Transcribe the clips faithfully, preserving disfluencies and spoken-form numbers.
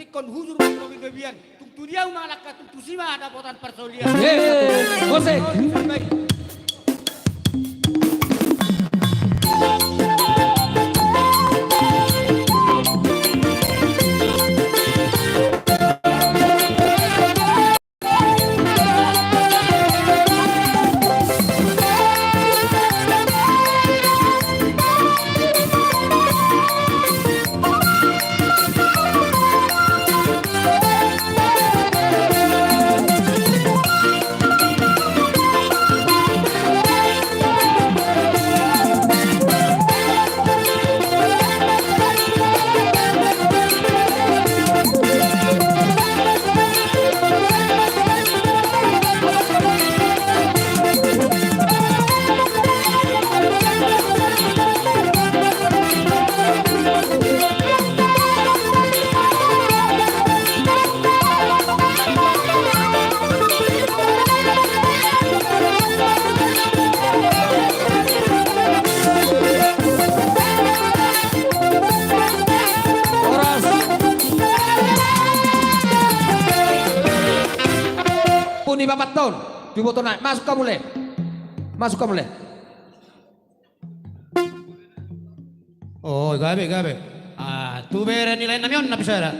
Ingkon hujur ma tu gabe gabean, tung tu dia ma langka, tung tusi ma dapotan parsaulian. Eh, Jose. Horas. Puni papaton tu iboto nai, masuk hamu le. Masuk hamu le. Oh, gabe, gabe. Ah, tu bere ni lae nami on na bisa da.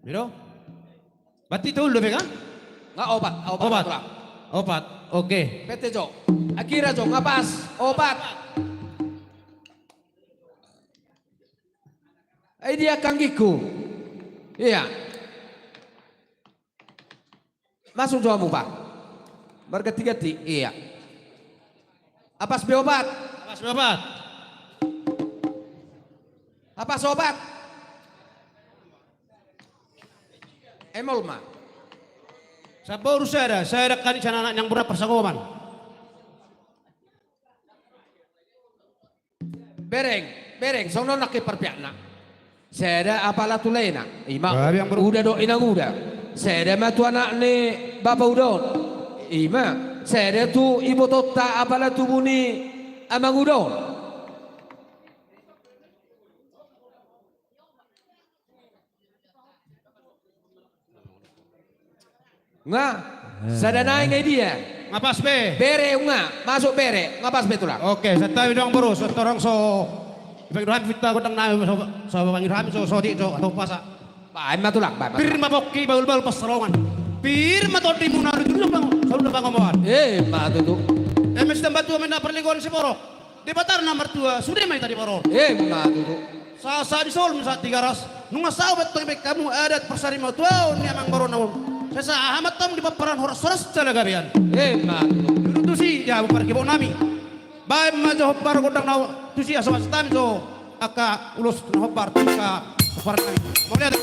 Biro? Berarti tolu dope kan? Nga opat, opat. Opat. Opat. Oke. Pete jo. Akhira jo, nga pas. Opat. Ai dia kanggikku. Iya. Masuk jo hamu, Pak. Marganti-ganti, iya. Apas be opat. Apas be opat. Apas opat. Emol ma. Saboru sada, sada kani sana anak yang pernah persakoban. Bereng, bereng, songon on nangkin parpiakna. Sada apala tu laena, ima uda dohot inanguda. Sada ma tu anak ni bapa uda on, ima sada tu ibotonta apala tubu ni amanguda on. Nga, sada nai nga i dia. Nga pas be. Bere nga, masuk bere, nga pas be tulang. Oke, santabi dohot boru, so torang so. Ibaen do hami pinta gondang nami so, so pangido hami so, so di so, so pasa. Baen ma tulang, baen ma. Pir ma pongki bahul-bahul pansalongan. Pir ma tondimuna di tulung saluhut pangomoan. Eh, ma tutu. Eme sitambatua ma na parlinggoman siborok. Debata na martua, sude ma hita diparorot. Eh, ma tutu. Sahat-sahat di solu ma sahat Tigaras. Nunga saut tong baen hamu adat parsarimatua on ni amang boru na on. Sai sahat ma tong di pomparan horas-horas jala gabean. Eh, ma tutu. Tusi di hamu pargibok nami. Baen ma jo hombar gondang na tusi asa mastam jo. Angka ulos na hombar tu angka hombar nami. Mauliate.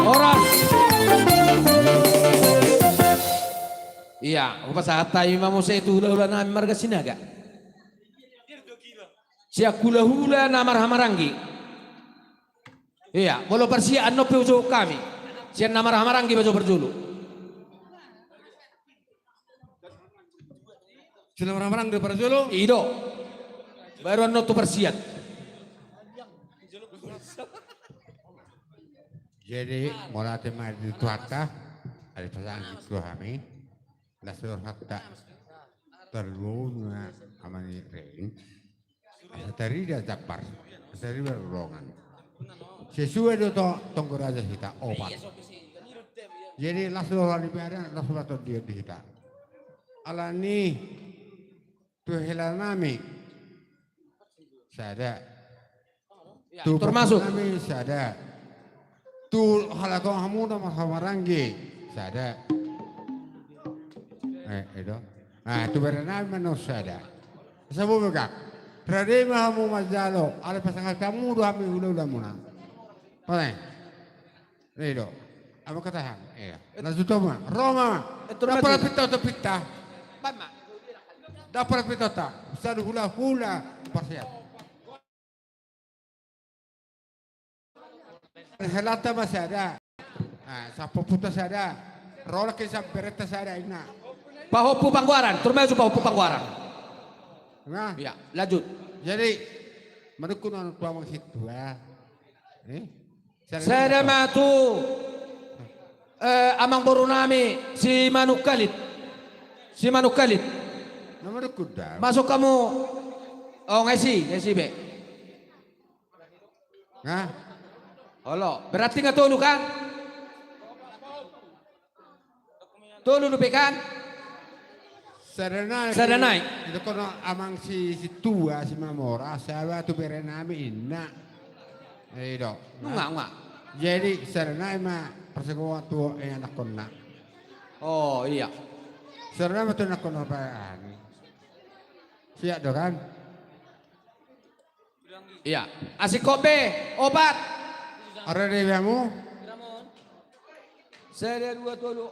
Horas. Ia, hupasahat hami ma muse tu hulahula nami marga Sinaga. Sian hulahula na marhahamaranggi. Ia, molo parsiat annon pe hujohon hami. Sian na marhahamaranggi ma jo parjolo. Sian na marhahamaranggi parjolo. I do. Baru annon tu parsiat. Jadi, mauliate ma di Tuhanta, asa pasahat tu hami. Las rohanta. Tarlumobi ma ama ni Reng. Asa tarida jambar. Asa tarida lolongan. Sesuai do tong, tonggo raja hita opat. Jadi las roha ni badan, las roha tondion di hita. Alani tu hela nami. Sada. Ya, tu termasuk. Nami sada. Tu halak hamu na marhahamaranggi sada. Eh, i do. Ah, tu berenami ma na sada. Sabu megak. Rade ma hamu manjalo, alai pasangaphon hamu do hami hulahulamuna. Pale. I do. Ama katahan. Iya. Lanjut ma. Roma. Eh, turun maju. Dapat pinta atau pinta. Bama. Dapat pinta ta. Sada hulahula parsiap. Helanta ma sada. Ah, sampopuna sada. Rolak ke sampereta sada inna. Pahompu panggoaran, turun maju pahompu panggoaran. Nah. Iya, lanjut. Jadi, menurutku nang tua mangsitua. Eh? Sada ma tu, eh, amangborunami, si Manungkalit. Si Manungkalit. Masuk hamu. Oh, nga isi, nga isi be. Nah. Olo, berarti nga tolu kan? Tolu dope kan? Sada nai. Sada nai. Itu kono amang si, si tua, si Mamora, sada tu berenami inna. I do. Nunga, nunga. Jadi sada nai ma parsingkoan tu, eh, anakkonna. Oh, iya. Sada nai ma tu anakkonna paean. Siap do kan? Iya. Asing kopi, opat. Ada di hamu? Sada, dua, tolu.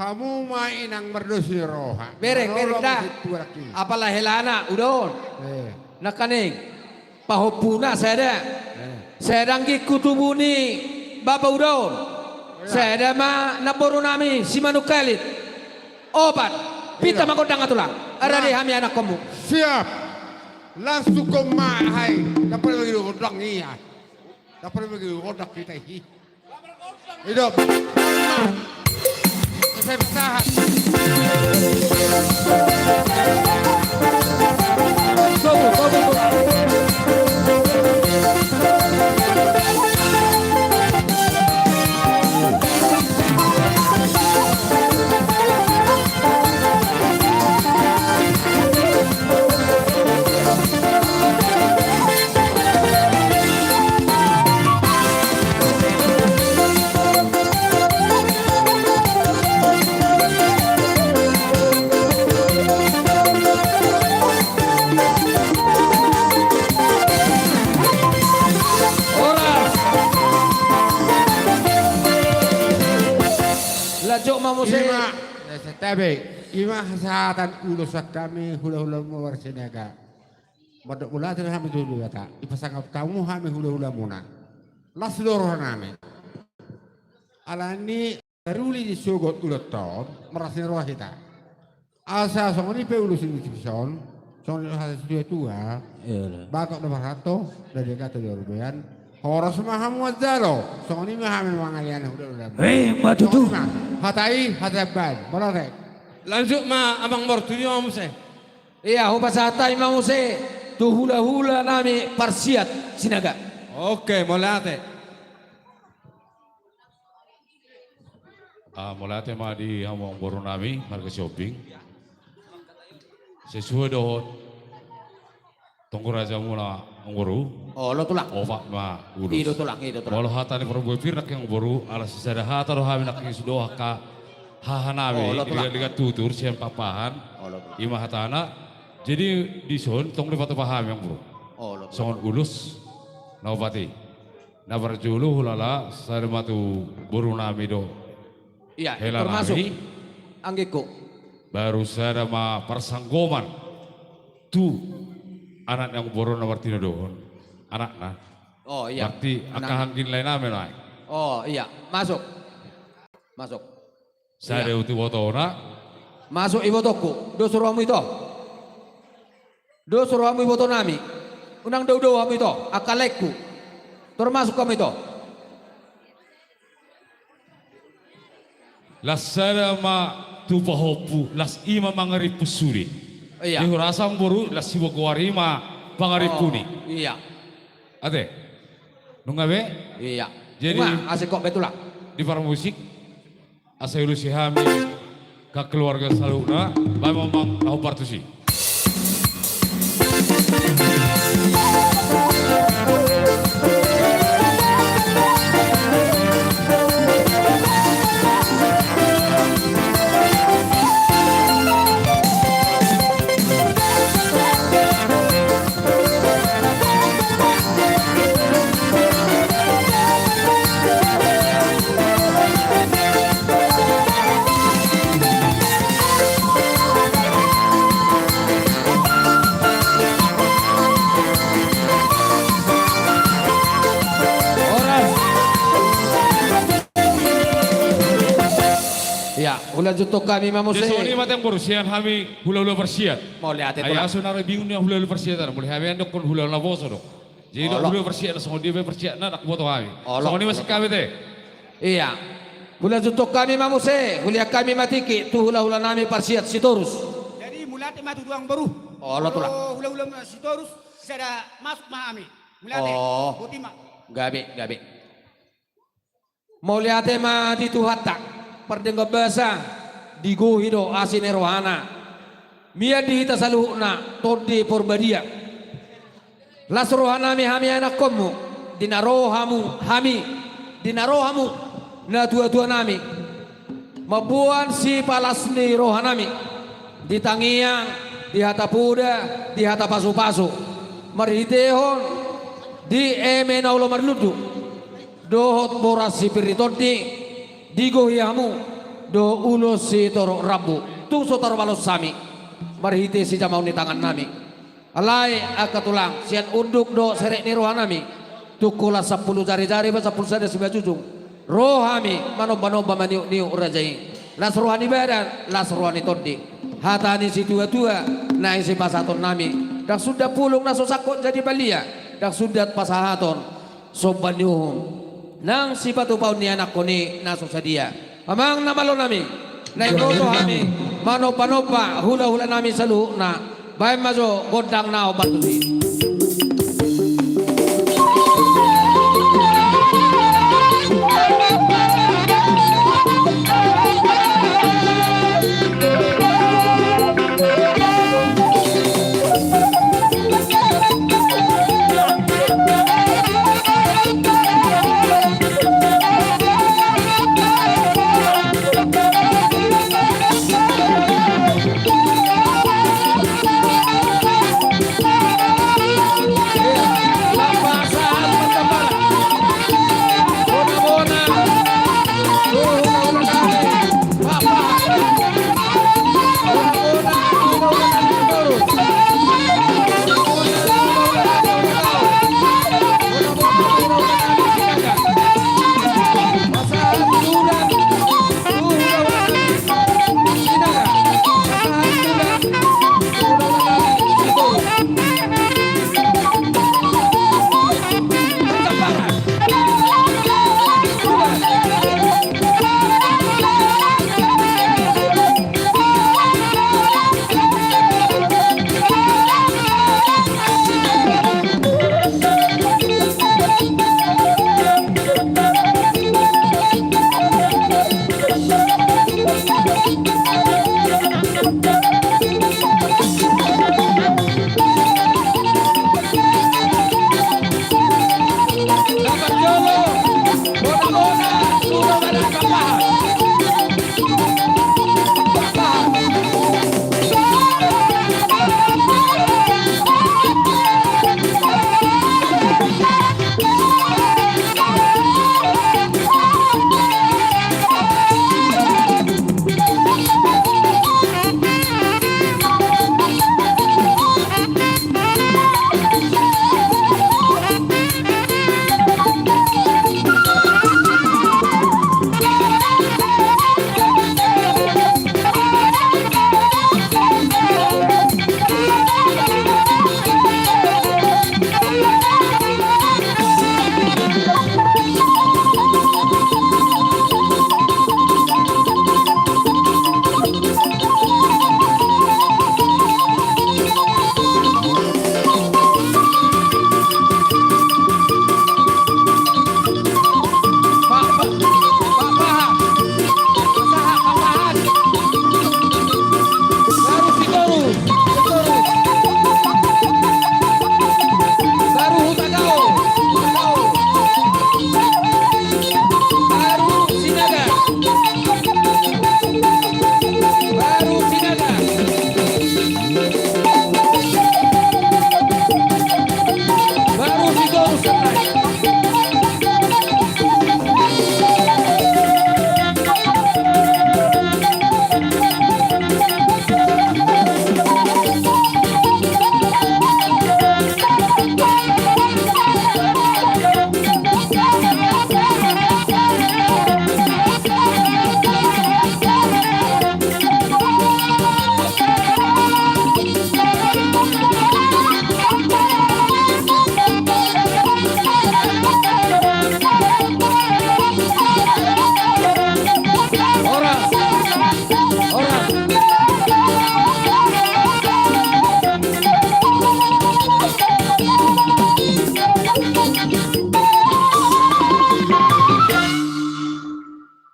Hamu ma inang mardosi roha. Bereng, bereng da. Apala helana, udaon. Eh. Nakaning. Pahompuna sada. Eh. Sada anggingku tubu ni bapa udaon. Sada ma namborunami si Manungkalit. Opat. Pinta ma gondang tulang. Rade hami anakkonmu. Siap. Langsung kau ma hai. Dapat bagi gondang iya. Dapat bagi gondang kita hi. Hidup. Saya bertahan. Horas. Lanjut ma muse. Ima, eh, santabi. Ima hasahatan ulos sian hami hulahula Muara Sinaga. Mandok mauliate hami tu Debata, dipasangap hamu hami hulahulamuna. Las do rohanami. Alani taruli di sogot ulos on, marlas ni roha hita. Asa songon i pe ulos ni tingki on, songon i hata situatua. Bagak do marhalto, dadi gato di robean. Horas ma hamu manjalo, songon i ma hami mangalean hulahulamuna. Eh, ma tutu. Songon i ma. Hata i, hata i baen, mauliate. Lanjut ma amang bortu i ma muse. Iya, hupasahat hami ma muse tu hulahulanami parsiat Sinaga. Oke, mauliate. Ah, mauliate ma di hamu amangborunami marga Sihombing. Sesuai dohot tonggo rajamuna amangboru. Olo tulang. Opat ma ulos. I do tulang, i do tulang. Molo hata ni parbue pir nangkin amangboru, ala sisada hata do hami nangkin sude angka hahanami. Olo tulang. Ligat-ligat tutur sian Pakpahan. Olo tulang. Ima hatana. Jadi dison tong dipatupa hami amangboru. Olo tulang. Songon ulos na opat i. Na parjolo hulala sada ma tu borunami do. Iya, helanami. Termasuk anggingku. Baru sada ma parsanggoman tu anak ni amangboru na martinodohon anakna. Oh, iya. Berarti angka anggi laenami nai. Oh, iya. Masuk. Masuk. Sada. Iya. Uti botona. Masuk ibotongku. Dos rohamu ito. Dos rohamu ibotonami. Unang dao-dao hamu ito. Angka laengku. Termasuk hamu ito. Las sada ma tu pahompu, las i ma mangarimpu sude. Iya. Di hurasa amangboru, las sibogoar i ma pangarimpu ni. Oh, iya. Ate. Nunga be? Iya. Jadi, nunga, asa ingkon be tulang. Di parmusik, asa iulosi hami, keluarga saluhutna, baen ma amang na hombar tusi. Hulanjuthon hami ma muse. Jadi songon i ma ate amang boru, sian hami hulahula parsiat. Mauliate. Ai tulang. Aso na ro bingung ni hulahula parsiat, molo hami andokkon hulahula na poso do. Jadi do hulahula parsiat na songon dia pe parsiatna, ndang huboto hami. Olo. Songon i ma sian hami ate. Ia. Hulanjuthon hami ma muse, huliat hami ma tingki tu hulahula nami parsiat Sitorus. Jadi mauliate ma tutu amang boru. Olo tulang. Molo hulahula Sitorus, sada masuk ma hami. Mauliate. Oh. Boti ma. Gabe, gabe. Mauliate ma di Tuhanta, pardenggan basa, digohi do asi ni rohana. Mian di hita saluhutna, Tondi Porbadia. Las rohanami hami anakkonmu, di na ro hamu, hami, di na ro hamu, natuatuanami. Mamboan sipalas ni rohanami, di tangiang, di hata poda, di hata pasupasu. Marhitehon, di eme na olo marlundu. Dohot boras si pir ni tondi, digohi hamu, dohot ulos si torop rambu, tung so tarbalos hami, marhite sijamaon ni tangannami. Alai, angka tulang, sian unduk dohot serep ni rohanami, tung holan sampulu jarijari pe sampulu sada simanjujung, ro hami, manombanomba maniukniuk raja i, las roha ni badan, las roha ni tondi, hata ni situatua, naeng sipasahatonnami, ndang sundat pulung na so sangkot jadi balian, ndang sundat pasahaton, somba ni uhum, nang sipatupaon ni anakkon i na so sadia. Amang na malonami, na iboto hami, manombanomba hulahulanami saluhutna, baen ma jo gondang na hombar tusi.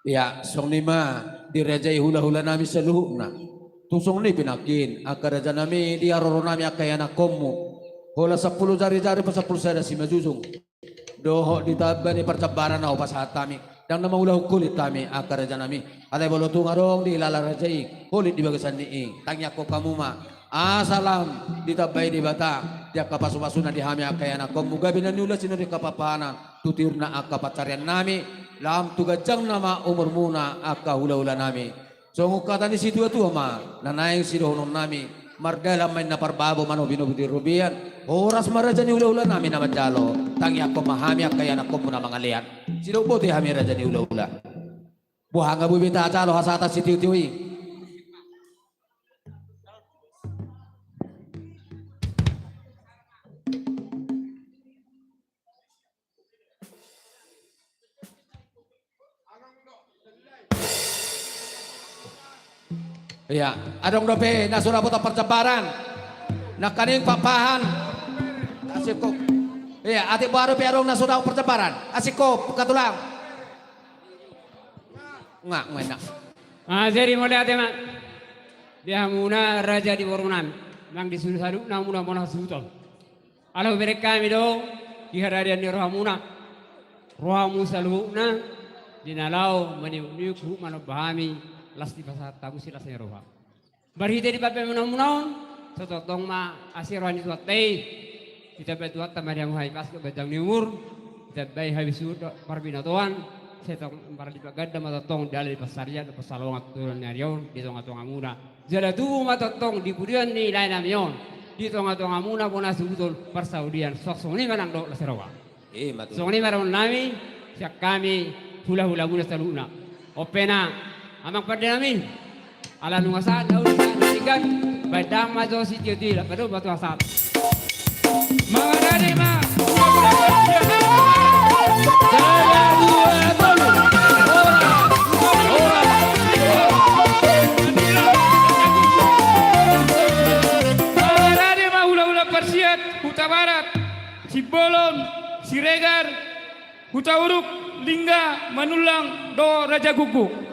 Ia, songon i ma dirajai hula-hula nami saluhutna. Tung songon i pe nangkin, angka raja nami, di haroro nami angka ianakhonmu. Holan sampulu jari-jari pe sampulu sada simanjujung. Dohot di tamba ni parjambaran na hupasahat hami. Ndang na mangulahon holit hami, angka raja nami. Alai molo tung adong dihilala raja i holit di bagasan ni i, tangiangkon hamu ma. Asa lam ditambai Debata di angka pasu-pasuna di hami angka ianakhonmu, gabe na niula sinuan di angka parpahanan, tu tiurna angka pansarian nami, lam tu ganjangna ma umurmuna angka hula-hula nami. Songon hata ni situa-tua ma na naeng sidohonon nami, mardalan ma inna parbabo, manobi-nobi di robean. Horas ma raja ni hula-hula nami na manjalo, tangiangkon ma hami angka ianakhonmu na mangalean. Sidok boti hami raja ni hula-hula. Boha nga boi be tajalo hasahatan sitio-tio i. Ia, adong dope na so dapot parjambaran. Nangkaning papahan. Asikob. Ia, atik boha dope adong na so dapot parjambaran. Asikob, hatulang. Nga, nga enak. Ah, jadi mauliate ma di hamuna raja di boru nami, nang di sude saluhutna hamuna bona hasuhuton. Ala hubereng hami do di haradian ni rohamuna, rohamu saluhutna, di na laho maniuk-niuk huhut manomba hami, las dipasahat hamu silas ni roha. Marhite di pambahenanmuna on, sai tongtong ma asi roha ni Tuhanta i. Ditambai Tuhanta ma di hamu hahipason dohot ganjang ni umur, ditambai habisuhon dohot parbinotoan, sai tongtong marlipatganda ma tongtong di ala ni pansarian dohot pansalongan tu joloan ni ari on di tonga-tongamuna. Jala tubu ma tongtong di pudian ni lae nami on, di tonga-tongamuna bona hasuhuton parsaulian, songon i ma nang dohot las ni roha. Ima tutu. Songon i ma dohonon nami, sian hami hula-hulamuna saluhutna. On pe na, amang pande nami. Ala nunga sahat na uli, sahat na denggan, baen damang ma jo sitio-tio i, laho ma tu hasahatan. Mangarade ma. Sada, dua, tolu. Horas, horas. Mangarade ma hula-hula Parsiat, Hutabarat, Simbolon, Siregar, Hutauruk, Lingga, Manullang dohot Rajagukguk.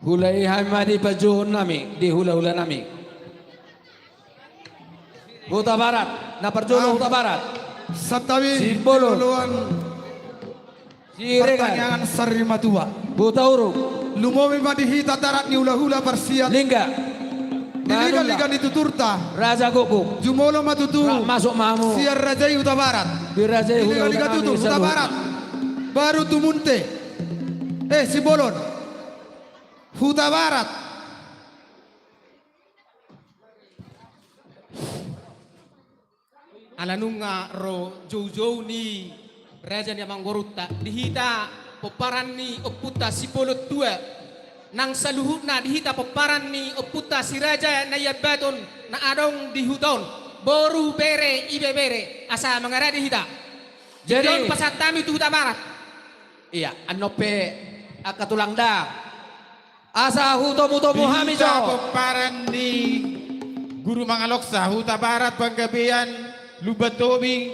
Huulahon hami ma di panjouon nami, di hula-hula nami. Hutabarat, na parjolo. Ah. Hutabarat. Santabi. Simbolon. Di oloan. Siregar. Partangiangan sarimatua. Hutauruk. Lumobi ma di hita darat ni hula-hula Parsiat. Lingga. Di liga-liga ni tuturta. Manullang. Rajagukguk. Jumolo ma tutu. Rap masuk ma hamu. Sian raja i Hutabarat. Di raja i hula-hula nami saluhutna. Di liga-liga tutu Hutabarat. Baru tu Munthe. Eh, Simbolon. Hutabarat. Ala nunga ro joujou ni raja ni amangborunta, di hita pomparan ni ompunta Simbolon Tua, nang saluhutna di hita pomparan ni ompunta Si Raja Naiambaton na adong di huta on, boru, bere, ibebere, asa mangarade hita. Jadi, on pasahat hami tu Hutabarat. Ia, annon pe angka tulang da. Asa hutomu-tomu hami jo. Di hita pomparan ni Guru Mangaloksa, Hutabarat, Panggabean, Lumban Tobing,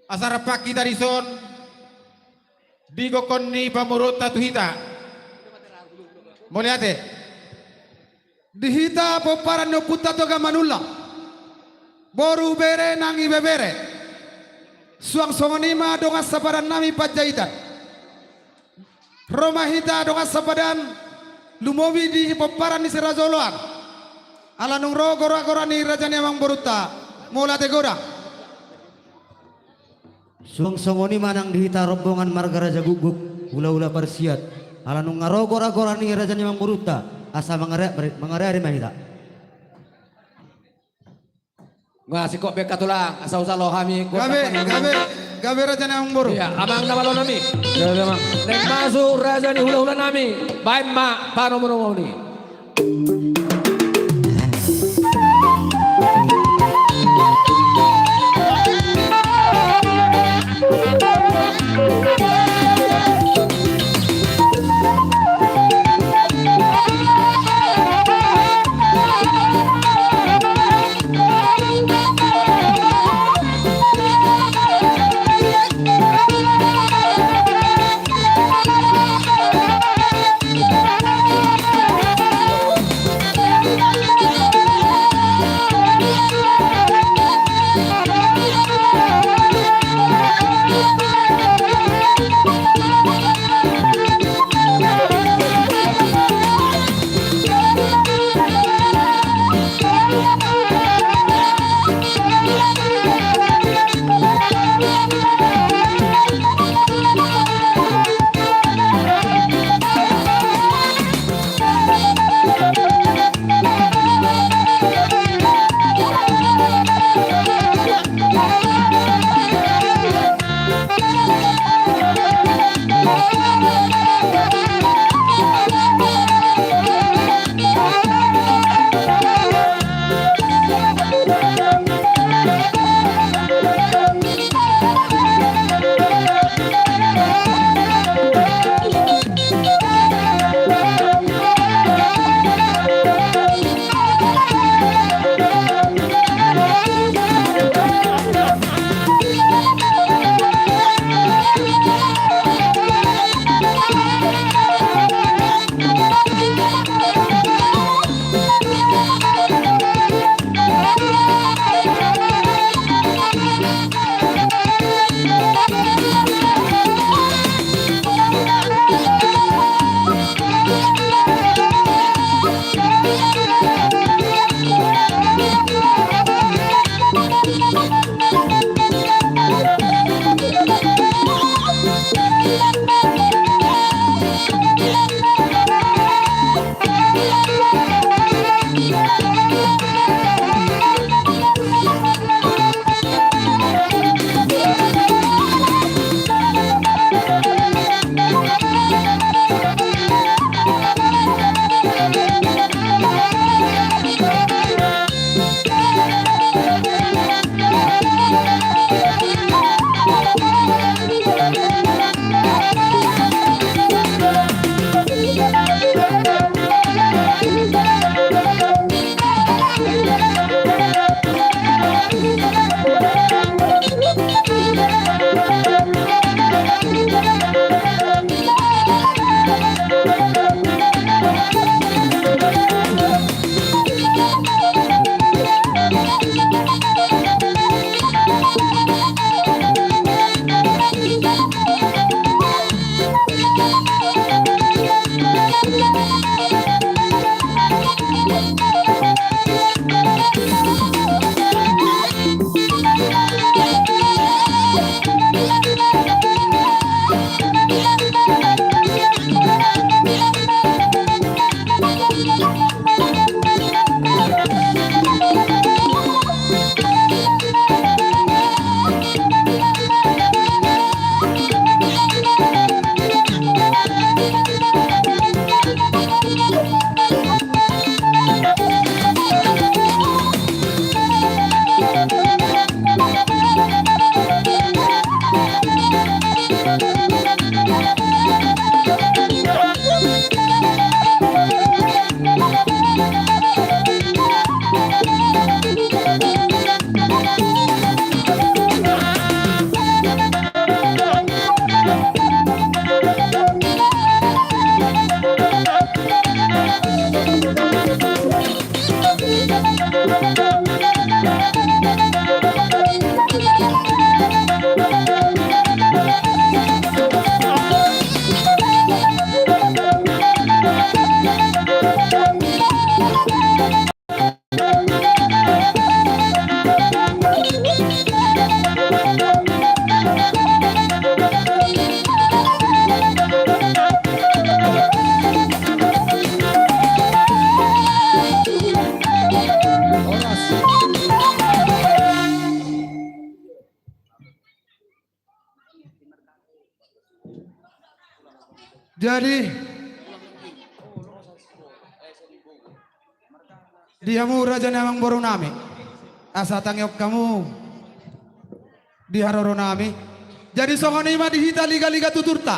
asa rap hita dison, di gokhon ni pamoruonta tu hita. Mauliate. Di hita pomparan ni ompunta Toga Manullang, boru, bere nang ibebere. Suang songon i ma dongan sapadan nami Panjaitan. Ro ma hita dongan sapadan, lumobi di pomparan ni si Raja Oloan. Ala nunga ro gora-gora ni raja ni amangborunta, mauliate godang. Suang songon i ma nang di hita rombongan marga Rajagukguk, hula-hula Parsiat. Ala nunga ro gora-gora ni raja ni amangborunta, asa mangare-, mangarade ma hita. Nga, singkop be angka tulang, asa hujalo hami. Gabe, gabe, gabe raja ni amangboru. Ia, amang na malo nami. Gabe, amang. Naeng masuk raja ni hula-hula nami. Baen ma panomu-nomu i. Jadi, di hamu raja ni amangboru nami, asa tangihon hamu di haroro nami. Jadi songon i ma di hita liga-liga tuturta.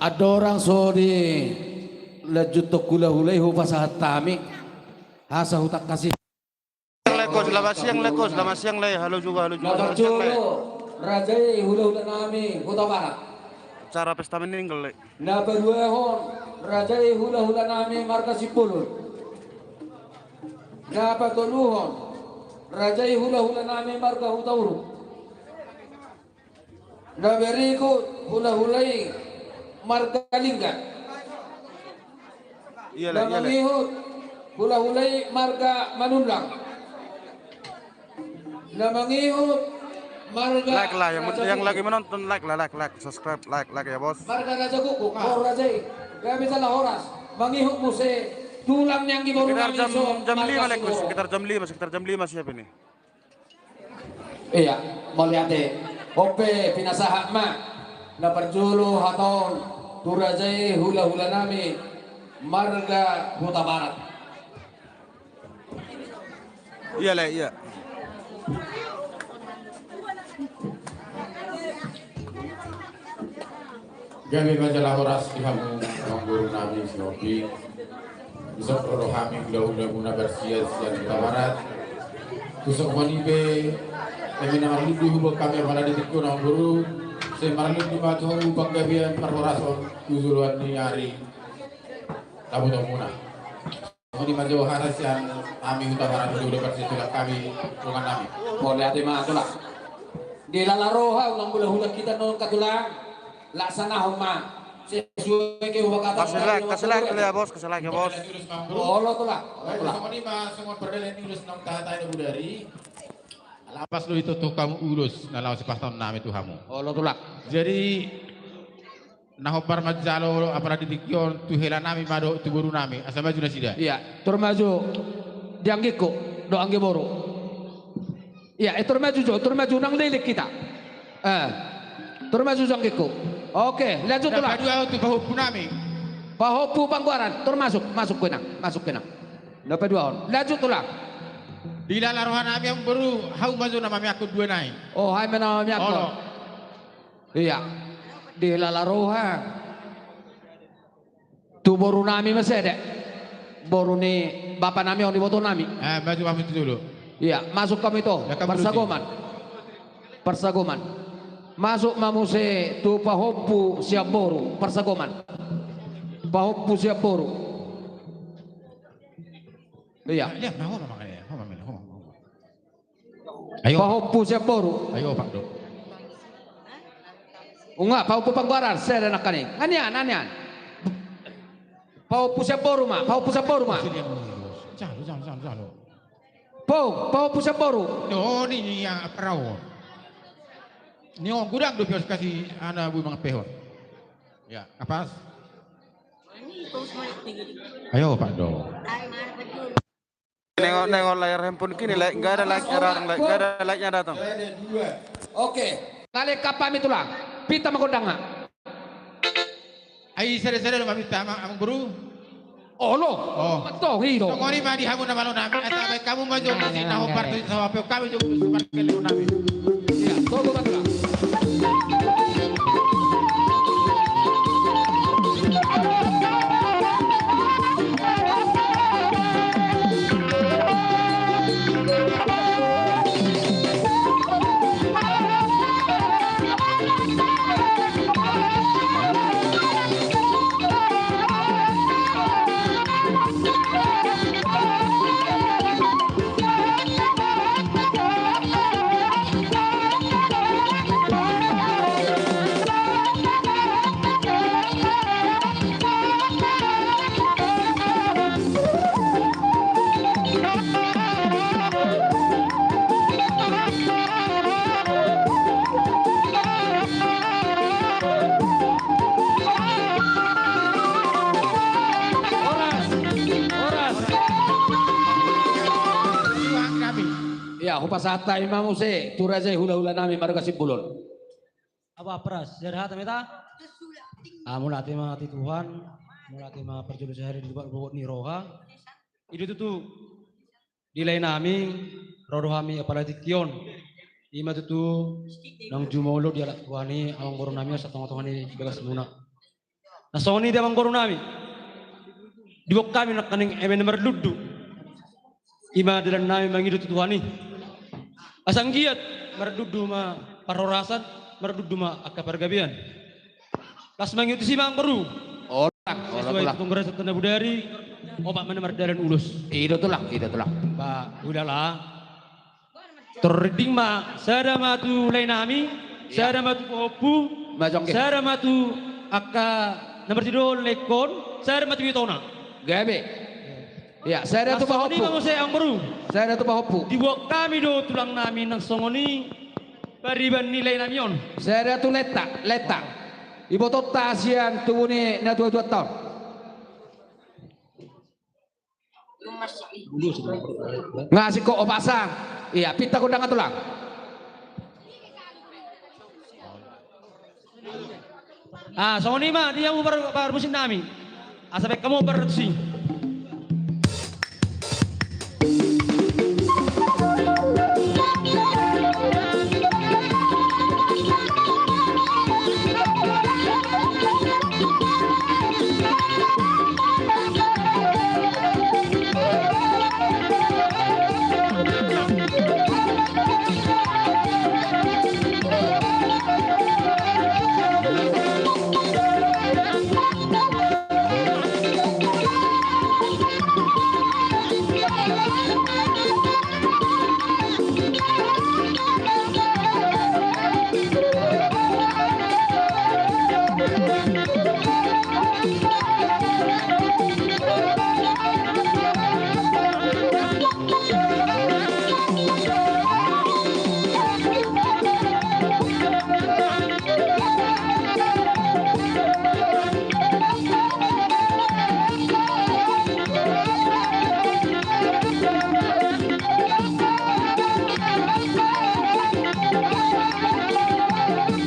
Andorang so dilanjuthon hula-hula i, hupasahat hami asa hutangkasi. Leko, selamat siang, Leko, selamat siang, Le. Halo juga, halo juga, selamat siang, Le. Na parjolo, raja i hula-hula nami Hutabarat. Acara pesta meninggal, Le. Na paduahon, raja i hula-hula nami marga Simbolon. Na patoluhon, raja i hula-hula nami marga Hutauruk. Na berikut hula-hula i marga Lingga. Iya, Le, iya, Le. Na mangihut hula-hula i marga Manullang. Na mangihut marga Raja Kuku. Like lah, yang, yang lagi menonton, like lah, like, like, subscribe, like, like ya, Bos. Marga Raja Kuku, ah, raja i. Gabe jala horas. Mangihut muse tulang ni anggi boru nami, jam, so, jam lima, Leko, sekitar jam lima, sekitar jam lima siap ini. Iya, mauliate. On pe pinasahat ma. Na parjolo hata on tu raja i hula-hula nami marga Hutabarat. Iya, Le, iya. Gabe ma jala horas di hamu amangboru nami si Opi. Isop ro hami hula-hula muna bersian sian Hutabarat. Isop mani pe, kami na marlundu hubo kami apala di tingko amangboru. Sai marlundu ma tu hamu panggabean parhorason tu joloan ni ari. Tabu-tabu muna. Muni ma jo hata sian hami Hutabarat, udah dapat situlah kami dongan nami. Mauliate ma tulang. Dilala roha ulang hula-hula hita nangkin tulang. Laksanahon ma. Sesuai ke uang kata. Kasih like, kasih like dulu ya, Bos, kasih like ya, Bos. Olo tulang. Olo tulang. Songon i ma songon pardalanan ni ulos nang tahata ini budari. Lapas do ito tu hamu ulos na laho sipasahaton nami tu hamu. Olo tulang. Jadi na hombar manjalo apala di tingki on tu hela nami ma dohot tu boru nami, asa maju nasida. Iya, tor maju di anggingku dohot anggi boru. Iya, eh, tor maju jo, tor maju nang leleng hita. Eh, tor maju jo anggingku. Oke, lanjut tulang. Na paduahon tu pahompu nami. Pahompu Panggoaran, tor masuk, masuk ke nang, masuk ke nang. Na paduahon, lanjut tulang. Dilala roha nami amangboru, hau ma jo na mamiakkon dua nai. Oh, hau ma na mamiakkon. Olo. Iya. Dilala roha. Tu boru nami ma sede. Boru ni bapa nami on, iboto nami. Eh, maju hamu tu jolo. Iya, masuk hamu ito. Parsagoman. Parsagoman. Masuk ma muse tu pahompu sian boru. Parsagoman. Pahompu sian boru. Iya. Lihat, nah, homa, makanya, homa, homa, homa. Ayo. Pahompu sian boru. Ayo, Pak Do. Unga, pahompu Panggoaran, sede nangkin i. Nganian, nganian. Pahompu sian boru ma, pahompu sian boru ma. Jalo, jalo, jalo, jalo. Po, pahompu sian boru. Ni on, ni on, ya, perahu. Ni on, godang do pios kasi ana bui mangapehon. Ya, apas. Ayo, Pak Do. Nengok, nengok layar handphone kini, like, nggak ada like-nya datang, like, nggak ada like-nya datang. Oke. Nalengkap hami tulang. Pinta ma gondangna. Ai, sede-sede do ma pinta, amangboru. Olo. Oh. Betul, i do. Songon i ma di hamu na malo nami. Asa baen hamu ma jo na hombar tu sahape kami jo. Iya, tunggu ma tulang. Ya, hupasahat hami ma muse tu raja i, hulahula nami marga Simbolon. Apa pras, sehat hami ta? Ah, mauliate ma tu Tuhan, mauliate ma parjolo sahali di bogot ni roha. I do tutu di lae nami, ro do hami apala tingki on. I ma tutu naung jumolo dialap Tuhan i amangboru nami on satonga-tonga ni bagas muna. Na songon i di amangboru nami. Diboan hami nangkaning eme na marlundu. I ma dalan nami mangido tu Tuhan i. Asa anggiat marlundu ma parhorasan, marlundu ma angka pargabean. Laos mangihut tusi ma amangboru. Olo, olo, sesuai olo. Tulang raja Tana Budari, opat ma na mardalan ulos. I do tulang, i do tulang. Ba, ulala. Torrinding ma, sada ma tu lae nami, ya, sada ma tu pahompu, ma jongge, sada ma tu angka na marsidohot lae on, sada ma tu itona. Gabe. Ya, sada tu pahompu. Songon i ma muse amangboru. Sada tu pahompu. Diboan hami do tulang nami nang songon i pariban ni lae nami on. Sada tu laeta, laeta. Ibotonta sian tubu ni natua-tuanta on. Nga singkop opat sa. Iya, pinta gondang tulang. Ah, songon i ma di hamu par, parmusik nami. Asa baen hamu partusi.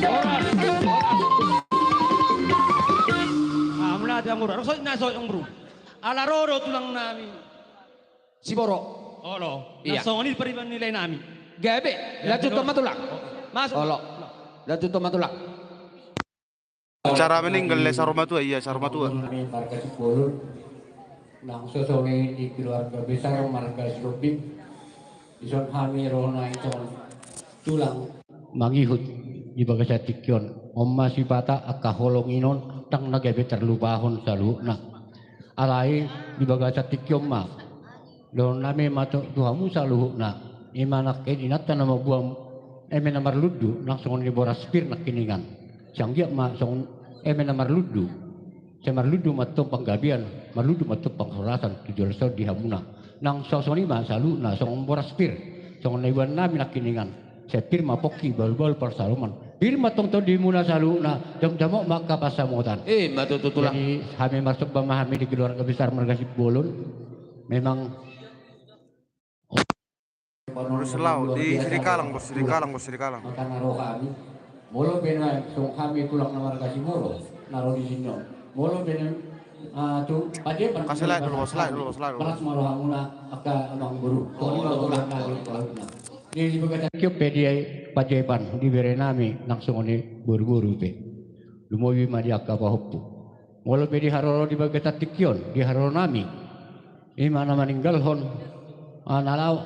Horas, horas. Ah, mauliate amangboru. Ro so na so amangboru. Ala ro do tulang nami. Siboro. Olo. Iya. Na songon i pariban ni lae nami. Gabe. Ya, lanjut toma tulang. Masuk. Olo. Lanjut toma tulang. Cara meninggal le saur matua, iya saur matua. Marga Simbolon. Nang sosongon i di keluarga besar marga Sihombing. Dison hami ro nai songon tulang. Mangihut di bagasan tingki on. On ma sipata angka holong i non ndang na gabe tarlupahon saluhutna. Alai di bagasan tingki on ma dohonon nami ma tu, tu hamu saluhutna. I ma nangkin inanta na mamboan eme na marlundu nang songon i boras pir nangkiningan. Sai anggiat ma songon eme na marlundu. Sai marlundu ma antong panggabean, marlundu ma antong parhorasan tu joloan on di hamuna. Nang songon i ma saluhutna songon boras pir, songon na iboan nami nangkiningan. Sai pir ma pongki, bahulbahul parsaroman. Pir ma tongtong di hamuna saluhutna, damdamot ma angka pansamotan. Eh, ma tutu tulang. Jadi hami marsomba ma hami di keluarga besar marga Simbolon. Memang Bos Lau, di Sirikalang, Bos Sirikalang, Bos Sirikalang. Molo pe na songon hami tulang na marga Simbolon, na ro di sini on. Molo pe na, ah, tu Pajepan. Kasih like dulu, Bos, like dulu, Bos, like dulu. Balas ma rohamuna angka amangboru. Olo, olo, olo. Di bagasan tingki on pe di Pajepan, di bere nami, nang songon i boru-boru pe. Lumobi ma di angka pahompu. Molo pe di haroro di bagasan tingki on, di haroro nami. I ma na maninggalhon, ah, na laho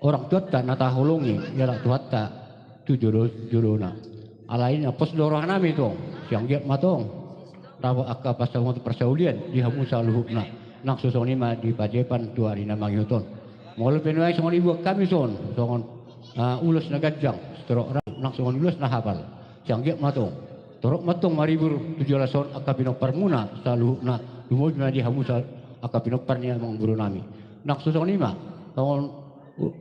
orang tuanta na taholongi, dialap Tuhanta tu jolo, jolona. Alai na pos do roha nami tong, sai anggiat ma tong. Dapot angka pansamotan parsaulian di hamu saluhutna. Nang songon i ma di Pajepan tu ari na mangihut on. Molo pe nuaeng songon i buat hami son, songon, ah, ulos na ganjang, torop ra, nang songon ulos na hapal. Sai anggiat ma tong. Torop ma tong maribur tu joloan on angka pinomparmuna saluhutna, lumobi ma di hamu sa, angka pinompar ni amangboru nami. Nang songon i ma, songon u-,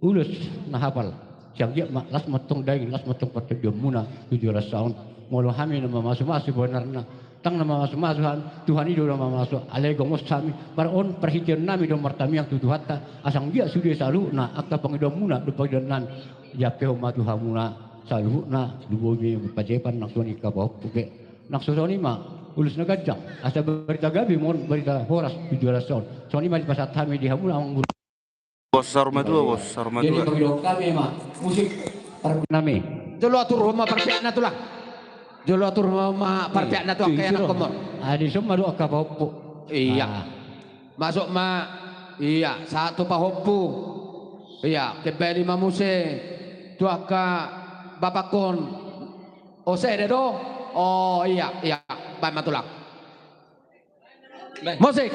ulos na hapal. Sai anggiat ma, las ma tong daging, las ma tong partondionmuna tu joloan on. Molo hami na mamasumasu bonarna. Sang na mamasu-masu Tuhan, Tuhan i do na mamasu. Alai gomos hami, mar on parhitean nami do martamiang tu Tuhanta, asa anggiat sude saluhutna angka pangidoanmuna dohot pangidoan nami diampehon ma tu hamuna saluhutna. Lumobi pajepan nang songon i angka pahompu pe. Nang so songon i ma, ulos na ganjang, asa barita gabe ma on, barita horas tu joloan on. Songon i ma dipasahat hami di hamuna amang guru. Bos, saur matua, bos, saur matua. Jadi pangidoan hami ma, musik parpinami. Jolo aturhon ma parpeakna tulang. Jolo aturhon ma parpeakna tu angka anak komor. Adi son ma do angka pahompu. Iya. Masuk ma. Iya, sahat tu pahompu. Iya, kembali ma muse tu angka bapakkon. O, sada do. O iya, iya. Baen ma tulang. Musik.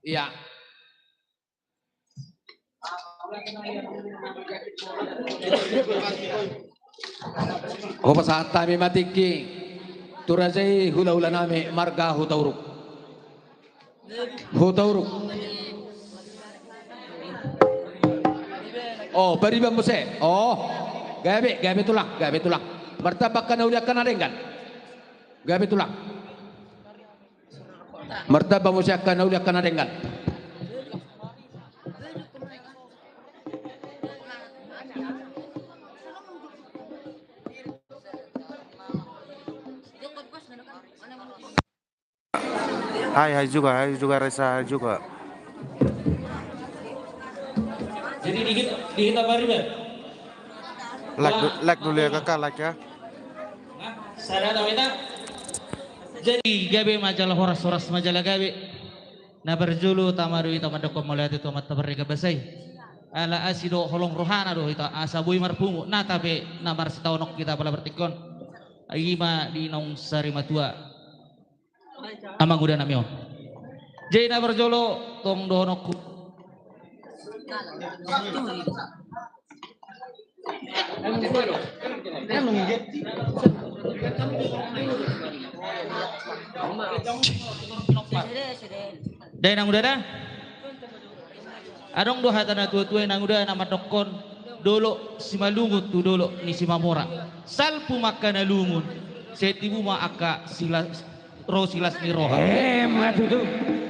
Iya. Hupasahat hami ma tingki tu raja i, hulahula nami marga Hutauruk. Hutauruk. O, Pariban muse. O, gabe, gabe tulang, gabe tulang. Martamba angka na uli, angka na denggan. Gabe tulang. Martamba muse angka na uli, angka na denggan. Hai, hai juga, hai juga Resa, hai juga. Jadi dikit, dikit apa, Riban? Like du-, like dulu ya, Kakak, like ya. Nah, sada tau ita. Jadi gabe ma jala horas, horas ma jala gabe. Na parjolo tama do hita mandokkon mauliate tu Amanta Pardenggan Basa i. Ala asi dohot holong rohana do hita asa boi marpungu, na tape na marsitaonon hita pala partingkian. I ma di naung sari matua. Amanguda nami on. Jadi na parjolo tong dohononku. Dae nanguda da. Adong do hata na tua-tua i nanguda na mandokkon, dolok Simalungun tu dolok ni Simamora. Salpu ma angka na lungun, sai tibu ma angka sila-, ro silas ni roha. Emma tutu.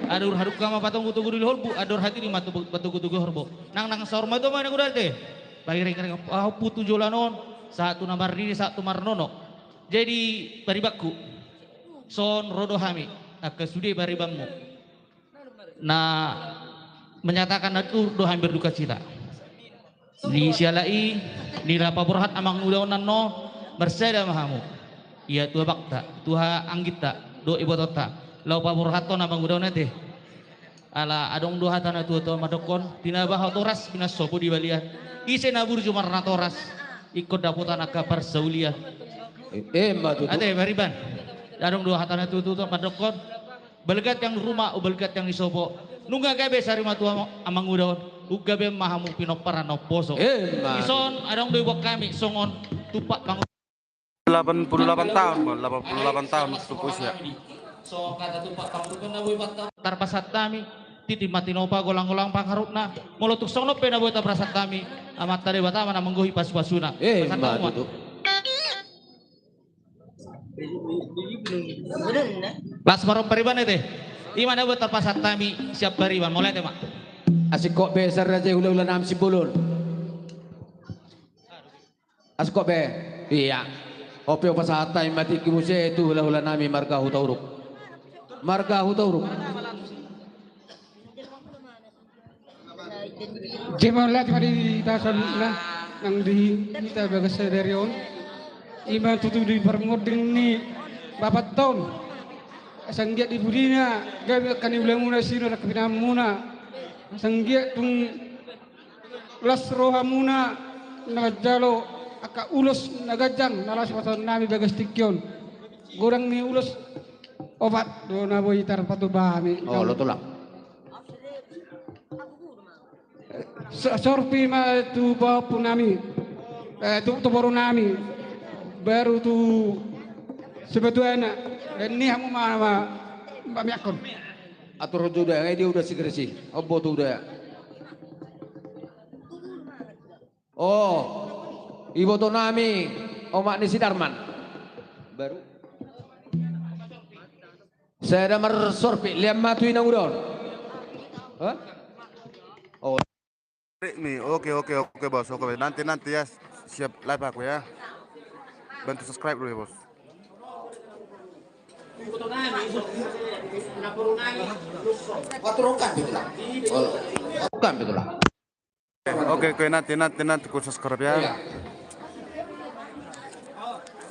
Andor hadungka ma patonggu-tonggu di holbu, andor hatiti ma tu-, patonggu-tonggu horbo. Nang, nang saur matua ma nanguda te. Paireng-reng pahompu tu joloan on, sahat tu na marnini, sahat tu marnono. Jadi, paribanku, son ro do hami, angka sude paribanmu. Na menyatakan na turut do hami berdukacita. Di siala i, di na paborhat amanguda on annon, marsada ma hamu. Ia tu abangta, tu haangginta, dohot ibotonta. Laho paborhathon amanguda on ate. Ala adong do hata na tua-tua mandokkon, tinaba horas pinansopo di balian. Ise na burju marnatoras, ingkon dapotan angka parsaulian. E-, emma tutu. Ate, pariban. Adong do hata na tua-tua mandokkon, balga tiang ni ruma, umbalga tiang ni sopo. Nunga gabe sari matua amanguda on, umgabe ma hamu pinomparan na umposo. Emma. Dison, adong do diboan hami songon tumpak pangu-, delapan puluh delapan tahun, Bang. Delapan puluh delapan tahun untuk usia. Songon hata tumpak pangurupion na boi tarpasahat hami, titi ma tinopa, golang-golang pangarahutna. Molo tung songon on pe na boi tarpasahat hami, Amanta Debata ma na manggohi pasu-pasuna. Emma tutu. Pasahat hamu ma. Bener, nah. Las ma ro pariban ate. Ima na buat tarpasahat hami sian pariban, mauliate ma. Asing hot be, raja ni hulahula nami Simbolon. Asing hot be. Ia. On pe hupasahat hami ma tingki muse tu hulahula nami marga Hutauruk. Marga Hutauruk. Jadi mauliate ma di hita saluhutna nang di hita bagas sadari on. Ima tutu di parmonding ni bapanta on. Asa anggiat di pudina gabe angka ni ulaonmuna, sinurat ni pinahanmuna. Asa anggiat tung las rohamuna na manjalo angka ulos na ganjang na laho sipatupaon nami bagas tingki on. Godang ni ulos opat do na boi tarpatupa hami. Olo, tulang. So-, sorpi ma tu pahompu nami, eh, tu, tu boru nami, baru tu sipatupaonna, dan ni hamu ma, ma, ma miakkon. Atur tu da, eh, dia uda si Gresi, obo tu da. Oh, iboto nami, omak ni si Darman. Baru. Sada marsorpi, lean ma tu inang uda on. Hah? Oh. Oke, oke, oke, bos. Oke, nanti, nanti ya, siap live aku ya. Bantu subscribe dulu ya, bos. Paturukan gitu lah. Paturukan gitu lah. Oke, oke, nanti, nanti, nanti ku subscribe ya. Iya.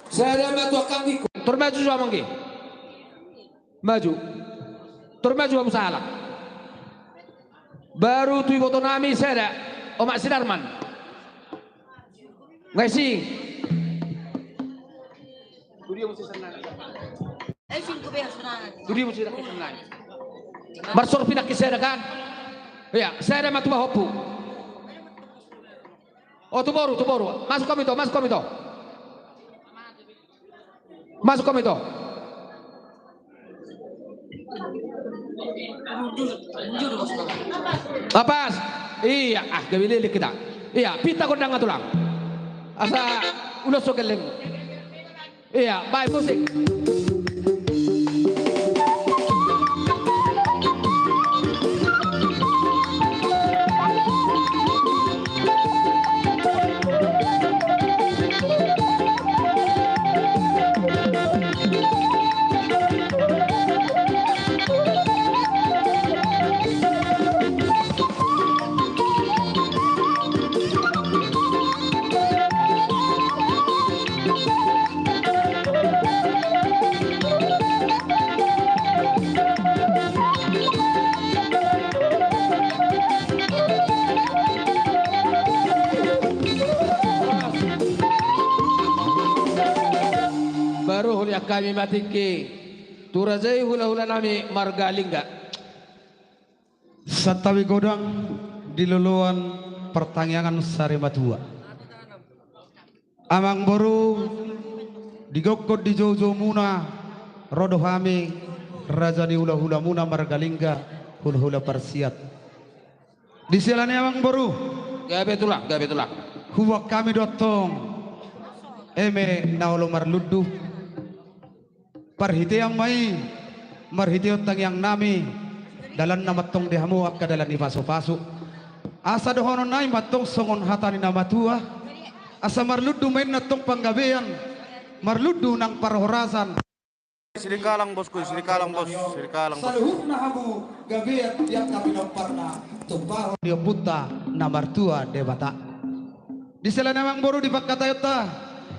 Sada ma tu angka anggingku. Tor maju jo amang ge. Maju. Tor maju hamu sahalak. Baru tu iboto nami sada. Omak si Darman. Ngai si. Marsorpi nangkin sada kan? Iya, sada ma tu pahompu. Oh, tu boru, tu boru. Masuk hamu ito, masuk hamu ito. Masuk hamu ito. Pas. Iya, ah, gabe leleng hita. Iya, pinta gondang tulang. Asa ulos so gelleng. Iya, baik, musik. Baru huliat hami ma tingki tu raja i hulahula nami marga Lingga. Santabi godang di loloan partangiangan sari matua. Amang boru, di gokhon di joujoumuna, ro do hami, raja ni hulahulamuna marga Lingga, hulahula parsiat. Di siala ni i amang boru. Gabe tulang, gabe tulang. Huboan hami do antong eme na olo marlundu. Parhitean ma i, marhitean tangiang nami, dalanna ma antong di hamu angka dalan ni pasupasu. Asa dohonon nami ma antong songon hata ni na matua, asa marlundu ma inna antong panggabean, marlundu nang parhorasan. Sirikalang bosku, sirikalang bos, sirikalang bos. Saluhutna hamu gabean di angka pinomparna, tumpahon ni ompunta na martua Debata. Di siala ni i amang boru di pangkataionta,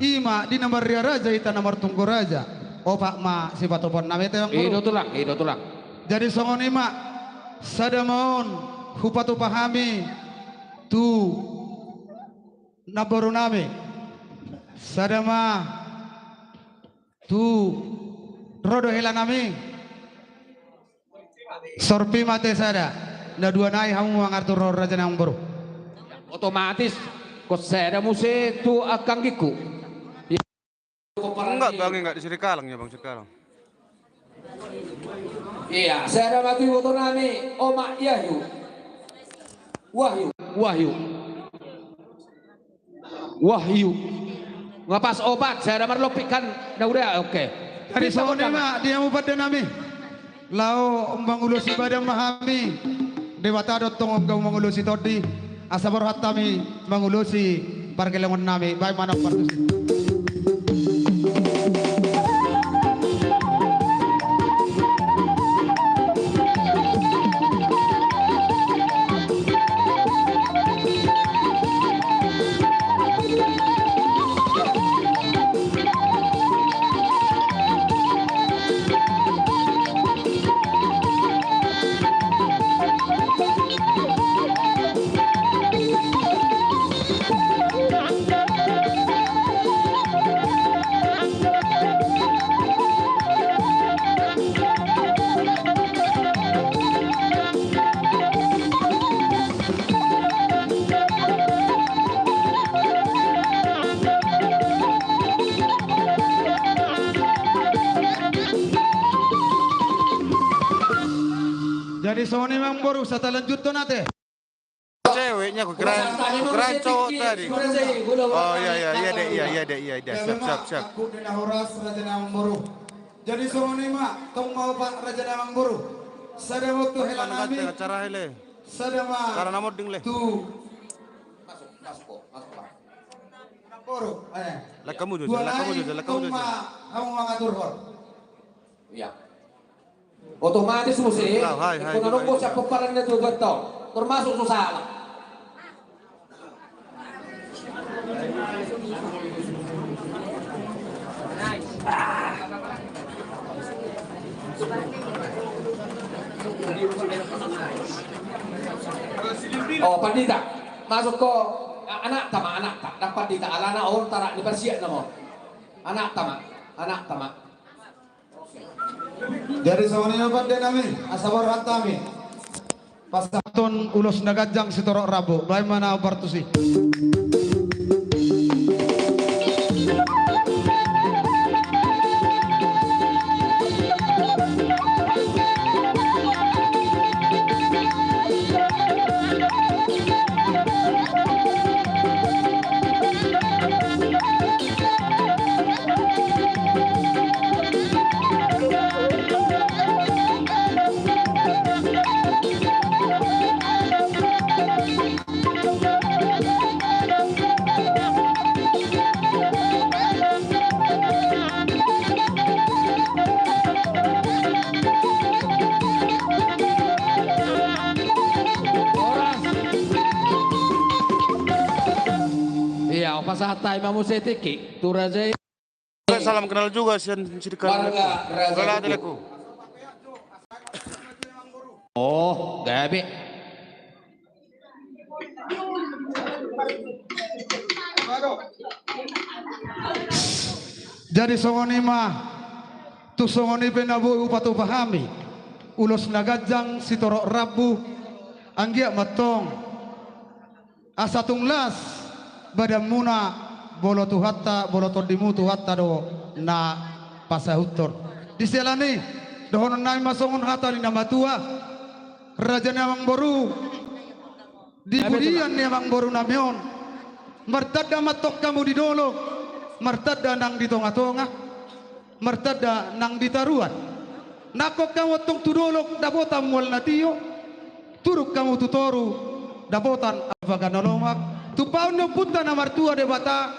ima di na marria raja hita na martunggo raja. Opat ma sipatupaon nami ate amang boru. I do tulang, i do tulang. Jadi songon i ma, sada ma on hupatupa hami tu namboru nami. Sada ma tu ro do hela nami. Sorpi ma ate sada. Na dua nai hamu mangartur raja ni amang boru. Otomatis, ingkon sada muse tu angka anggingku. Enggak, bang, enggak di sirikalang ya, bang, sirikalang. Iya, sada ma tu iboto nami, omak Yahyu. Wahyu. Wahyu. Wahyu. Nga pas opat, sada marlompit kan, na uda, oke. Dari songon i ma, di hamu pande nami. Laho mangulosi badan ma hami. Debata do tong gabe mangulosi tondi. Asa borhat hami mangulosi pargellengon nami. Baen ma na partusi. Jadi songon i ma amang boru, asa talanjuthon ate. Ceweknya ku kira, ku kira cowok tadi. Oh iya, iya, iya deh, iya, iya deh, iya deh. Siap, siap, siap. Jadi songon i ma, tong ma opat raja ni amang boru. Sada ma tu hela nami. Acara hele. Sada ma. Acara na monding le. Tu. Masuk, masuk, masuk, Pak. Boru, eh. Lek hamu jo, lek hamu jo, lek hamu jo. Tong ma hamu mangaturhon. Iya. Otomatis muse, ingkon adong do sian pomparanna tu Gantong, termasuk so salah. Oh, pandita, masuk ko, a-, anakta ma, anakta, ndang pandita, alana on tarak ni parsiat nama on. Anakta ma, anakta ma. Jadi songon i ma pande nami, asa borhat hami. Pasahathon ulos na ganjang sitorop rambu, baen ma na partusi. Iya, pasahat hami ma muse tingki tu raja i. Salam kenal juga sian sidik. Warga Raja Guguk. Oh, gabe. Jadi songon i ma, tung songon i pe na boi hupatupa hami ulos na ganjang sitorop rambu, anggiat ma tong asa tung las badanmuna, molo Tuhanta, molo tondimu Tuhanta do na pasahuthon. Di siala ni i, dohonon nami ma songon hata ni na matua, raja ni amang boru, di pudian ni amang boru nami on, martanda ma tong hamu di dolok, martanda nang di tonga-tonga, martanda nang di toruan. Nangkok hamu tong tu dolok dapotan mual na tio, turuk hamu tu toru dapotan alpaga na lomak. Tumpahon ni Ompunta na martua Debata,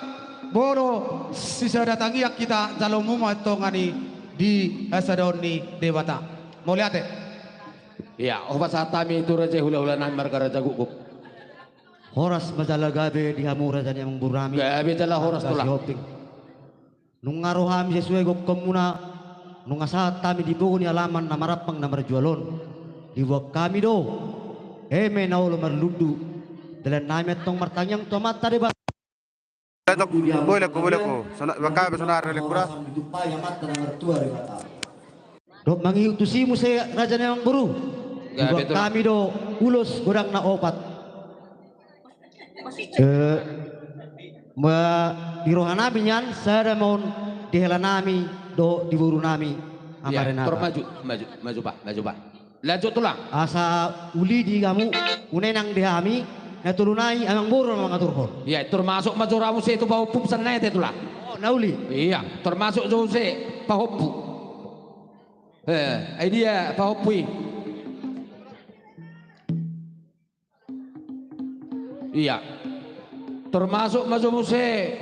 molo sisada tangiang hita, jaloonmu ma antong i di hasadaon ni Debata. Mauliate. Ia, hupasahat hami tu raja i, hula-hula nami marga Raja Guguk. Horas ma jala gabe di hamu raja ni amang boru nami. Gabe jala horas, Tulang. Nunga ro hami sesuai gokhonmuna, nunga sahat hami di pogu ni alaman na marampang na marjual on. Diboan hami do eme na olo marlundu. Dalan nami antong martangiang tu Amanta Debata. Boleh ko, boleh ko. Sona, baka be sona arah lekura. Dok mangihut tusi muse raja ni amang boru. Diboan hami do ulos godang na opat. Eh, ma, di roha nami nian, sada ma on di hela nami dohot di boru nami. Ia, amare nata. Tor maju, maju, maju, Pak, maju, Pak. Lanjut, Tulang. Asa uli di hamu, unenang di hami, na tolu nai amang boru na mangaturhon. Ia, termasuk ma jo ra muse tu pahompu pesan nai te, Tulang. Oh, na uli. Ia, termasuk jo muse pahompu. Eh, ai dia pahompu i? Ia. Termasuk ma jo muse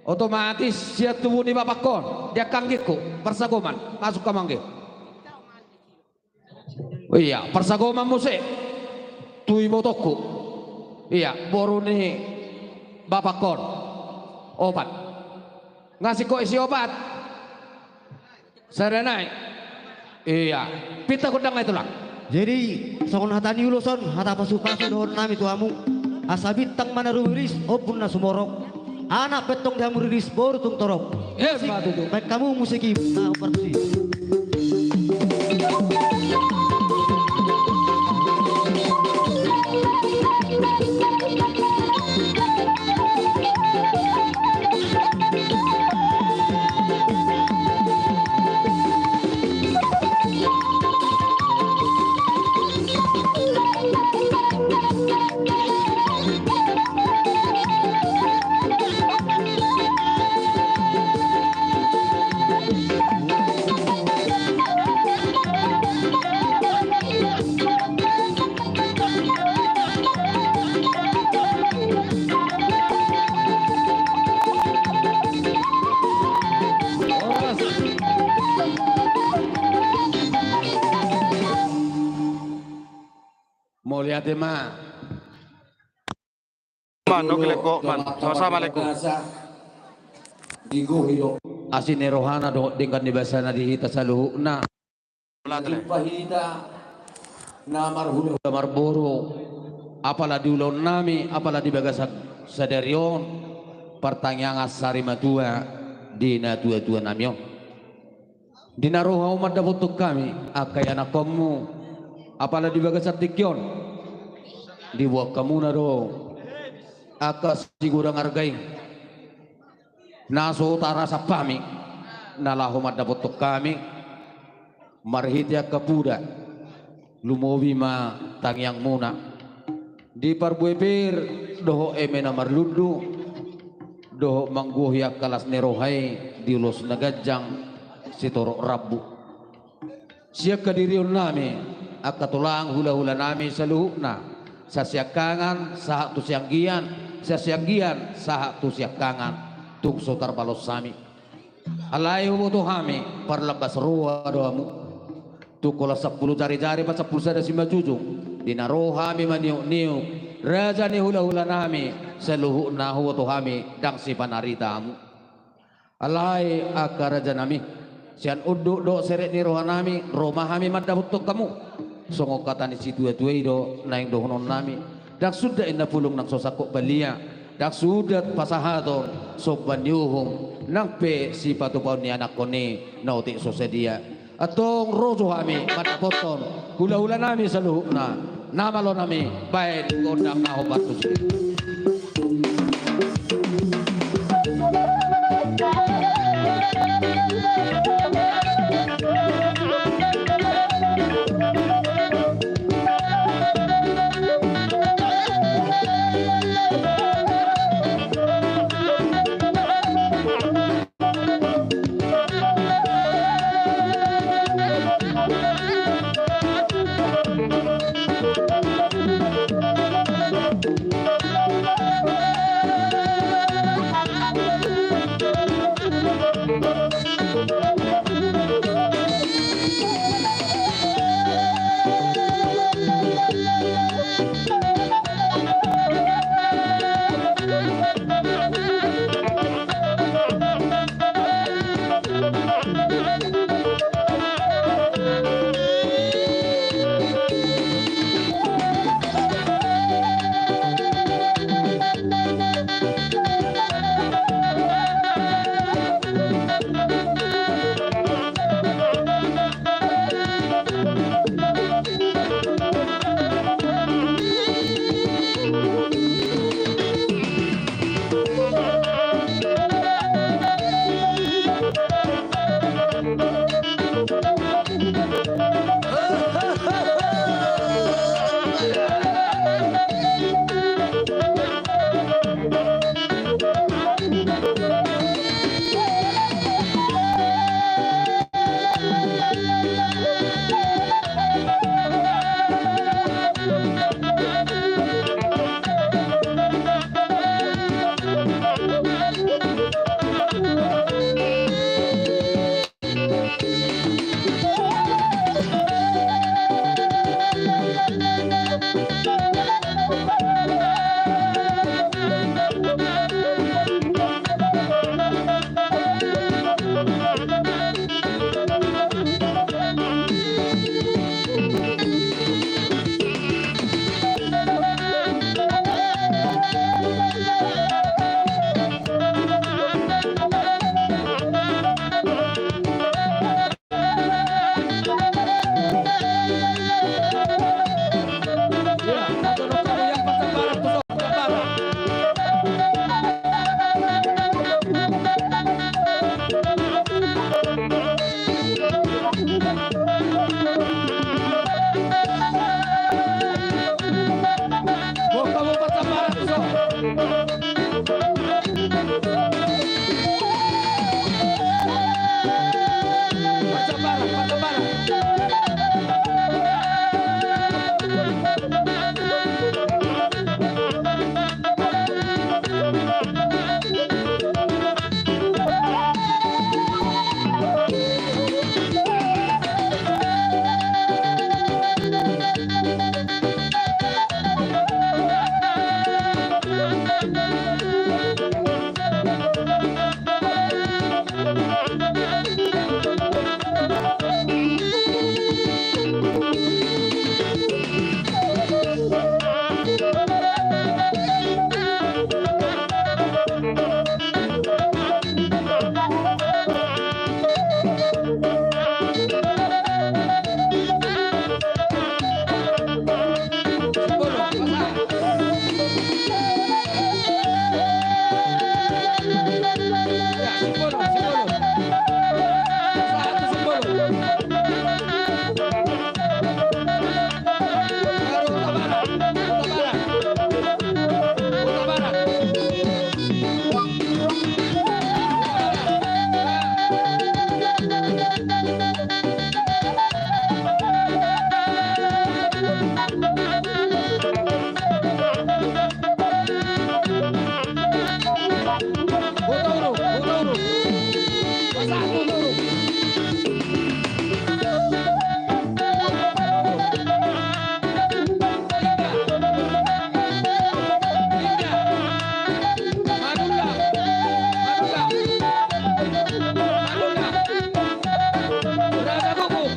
otomatis sian tubu ni bapakon, di angka anggingku, parsagoman, masuk hamu anggi. Ia, parsagoman muse tu ibotongku. Ia, boru ni bapakon. Opat. Nga singkop i siopat. Sada nai. Ia. Pinta gondang nai, Tulang. Jadi songon hata ni ulos on, hata pasupasu dohonon nami tu hamu. Asa bintang ma na rumiris, ombun na sumorop, anak pe tong di hamu riris, boru tung torop. Emma tutu. Baen hamu musik i, na partusi. Mauliate ma. Man, oke, lengkon, man. Sama-sama, lengkon. Asi ni rohana dohot denggan ni basana di hita saluhutna. Mauliate. Hita na marhula-hula marboru, apala di ulaon nami, apala di bagasan sadari on, partangiangan sari matua di natua-tua nami on. Di na ro hamu mandapothon hami angka ianakkonmu, apala di bagasan tingki on, diboan hamuna do angka sigodang arga i na so tarasam hami, na laho mandapothon hami marhite angka poda. Lumobi ma tangiangmuna di parbue pir dohot eme na marlundu, dohot manggohi angka las ni roha i di ulos na ganjang sitorop rambu. Sian hadirion nami angka tulang, hula-hula nami saluhutna, sasiangkangan sahat tu sianggian, sasianggian sahat tu siangkangan, tung so tarbalos hami. Alai huboto hami parlambas roha do hamu. Tung holan sampulu jari-jari pasampulu sada simanjujung, di na ro hami maniuk-niuk raja ni hula-hula nami saluhutna, huboto hami ndang sipanarita hamu. Alai angka raja nami, sian unduk dohot serep ni roha nami ro ma hami mandapothon hamu. Songon hata ni situa-tua i do naeng dohonon nami: Ndang sundat inna pulung nang so sangkot balian, ndang sundat pasahaton somba ni uhum, nang pe sipatupaon ni anakkon i na otik so sadia. Antong ro jo hami mandapothon hula-hula nami saluhutna, na malo nami baen gondang na hombar tusi. Boto uruk, boto uruk. Pasahat boto uruk. Inda. Inda. Manula. Manula. Manula. Raja Guguk.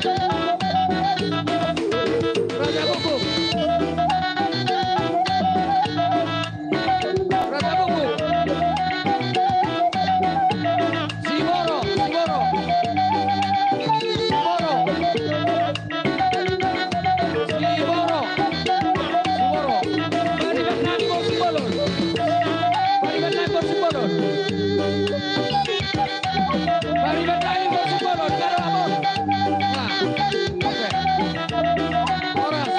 Raja Guguk. Raja Guguk. Siboro, Siboro. Siboro. Siboro. Siboro. Bariban Nanggo Simbolon. Bariban Nanggo Simbolon. Bariban Nanggo Simbolon. Garo abon. Nah. Oke. Horas.